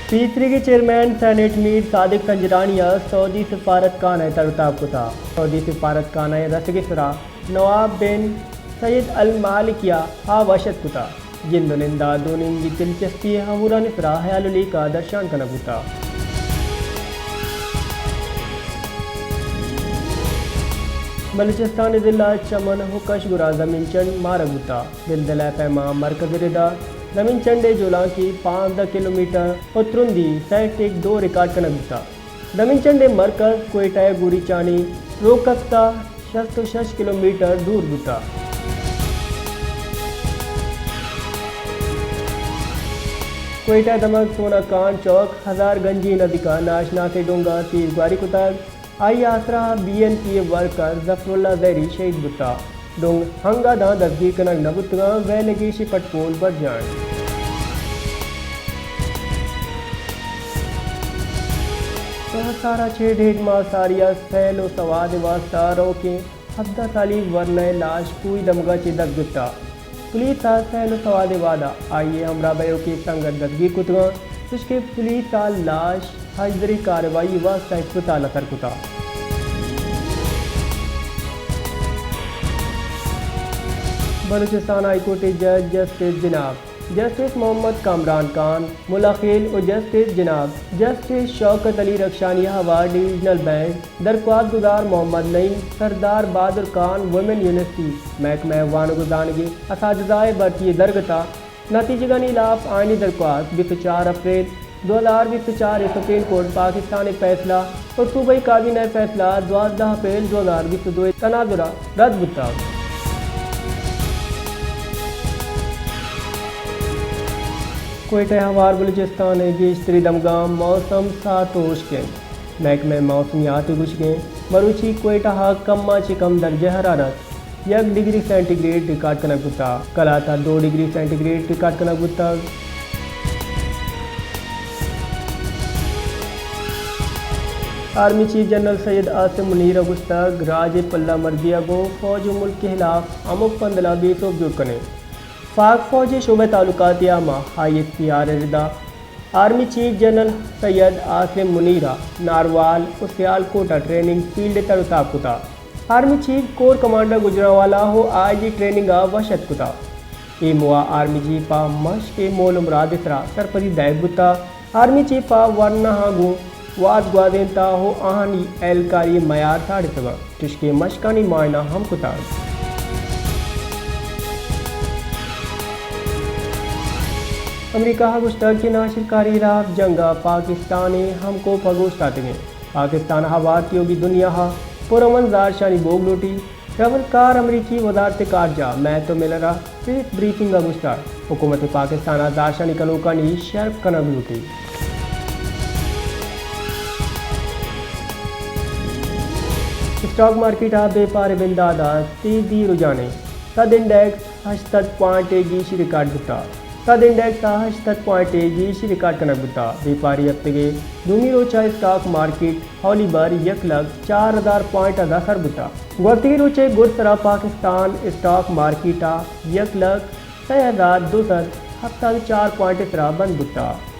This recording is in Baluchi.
پیسریگیں چیئرمین سینیٹ میر صادق سنجرانی ءَ سعودی سفارت خانہ ءِ تر ءُ تاب کتگ۔ سعودی سفارت خانہ ءِ رسگ ءِ سرا نواب بن سید المالکی ءَ آ وش اتک کتگ۔ جند ءُ نند ءَ دو نیمگی دلچسپی ءِ امورانی سرا ہیال ءُ لیکہ درشان کنگ بوتگ۔ بلوچستان ءِ ضلع چمن ءُ کشگور ءَ زمین چنڈ مارگ بوتگ۔ زلزلہ ءِ پیما مرکز ءِ ردا زمین چنڈ ءِ جہلانکی پانزدہ کلومیٹر ءُ ترندی سئے ٹک دو ریکارڈ کنگ بوتگ۔ زمین چنڈ ءِ مرکز کوئٹہ ءِ گوریچانی روکپت ءَ شست ءُ شش کلومیٹر دور بوتگ۔ کوئٹہ ءِ دمگ سونا خان چوک ہزار گنجی ءِ نزیک ءَ ناشناسیں ڈونگ ءَ تیر گواری کتگ۔ آئی ءِ آسرا بی این پی ءِ ورکر ظفراللہ زہری شہید بوتگ۔ ڈونگ ہنگا داں دزگیر کنگ نہ بوتگاں، ویل ءِ گیشیں پٹ پول برجاہ انت۔ سہسار ءَ چہ ڈیڈ ماہ ساری ءَ سیل ءُ سواد ءِ واستہ روکیں ہبدہ سالی ورنا ءِ لاش کوہی دمگا چہ دست گپتگ۔ پولیس ءَ سیل ءُ سواد ءِ وہدا آئی ءِ ہمراہ بئیوکیں سنگت دزگیر کتگاں، چوشکہ پولیس ءَ لاش ہژدری کارروائی ءِ واستہ ہسپتال ءَ سر کتگ۔ بلوچستان ہائی کورٹ ءِ جج جسٹس جناب جسٹس محمد کامران خان ملاخیل ءُ جسٹس جناب جسٹس شوکت علی رخشانی ءِ ہوار ڈویژنل بینچ درخواست گزار محمد نعیم، سردار بہادر خان ویمن یونیورسٹی، محکمہ وانگ ءُ زانگ ءِ اساتذہ ءِ بھرتی ءِ درگت ءَ نتیجگانی ہلاف آئینی درخواست بیست ءُ چار اپریل دو ہزار بیست ءُ چار ءِ سپریم کورٹ پاکستان ءِ فیصلہ ءُ صوبائی کابینہ ءِ فیصلہ دوازدہ اپریل دو ہزار بیست ءُ دو ءِ تناظر ءَ رد بوتگ۔ کوئٹہ ءِ ہوار بلوچستان ءِ گیشتری دمگاں موسم سارت ءُ ہشک انت۔ محکمہ موسمیات ءِ گوشگ انت مروچی کوئٹہ ءَ کم ءَ چہ کم درجہ حرارت یک ڈگری سینٹی گریڈ ریکارڈ کنگ بوتگ، کلات ءَ دو ڈگری سینٹی گریڈ ریکارڈ کنگ بوتگ۔ Army chief general Syed Asim Munir ءَ گوشتگ، راج ءِ پلہ مردی ءَ گوں فوج ءُ ملک ءِ ہلاف ہمک پندل ءَ بے سوب جوڑ کنیں۔ پاک فوج ءِ شعبہ تعلقات عامہ، آئی ایس پی آر، ءِ ردا army chief general Syed Asim Munir ءَ ناروال ءُ سیالکوٹ ءَ ٹریننگ فیلڈ ءِ تر ءُ تاب کتگ۔ Army chief corps commander Gujranwala ءُ آئی جی ٹریننگ ءَ وش اتک کتگ۔ اے موہ ءَ آرمی چیف ءَ مشک ءِ مول ءُ مراد ءِ سرا سرپدی دئیگ بوتگ۔ آرمی چیف ءَ ورناہاں گوں وھد گوازینتگ ءُ آہانی اہلکاری ءِ معیار ساڑتگ، چوشکہ مشکانی معائنہ ہم کتگ۔ امریکہ ءَ گوشتگ کہ ناشرکاری ءِ ہلاف جنگ ءَ پاکستان ءِ ہمکوپ ءَ اوشتاتگ انت۔ پاکستان ءَ ہوار تیوگی دنیا ءَ پرامن زہرشانی بوگ لوٹیت۔ رورکار امریکی وزارت خارجہ میتھو ملر ءَ پریس بریفنگ ءَ گوشتگ، حکومت پاکستان ءَ زہرشانی کنوکانی شرپ کنگ لوٹیت۔ اسٹاک مارکیٹ ءَ بیپار ءِ بندات ءَ تیزی رجحان انت۔ سدھ انڈیکس ہشت سد پوائنٹ ءِ گیشی ریکارڈ بوتگ۔ سدھ انڈیکس ءَ ہشت سد پوائنٹ ءِ گیشی ریکارڈ کنگ بوتگ۔ بیپاری ہفتگ ءِ دومی روچ ءَ اسٹاک مارکیٹ ہولی بر یک لکھ چار ہزار پوائنٹ ءَ دسر بوتگ۔ گوستگیں روچ ءِ گڈسر ءَ پاکستان اسٹاک مارکیٹ ءَ یک لکھ سئے ہزار دو سد ہپتاد ءُ چار پوائنٹ ءِ سرا بند بوتگ۔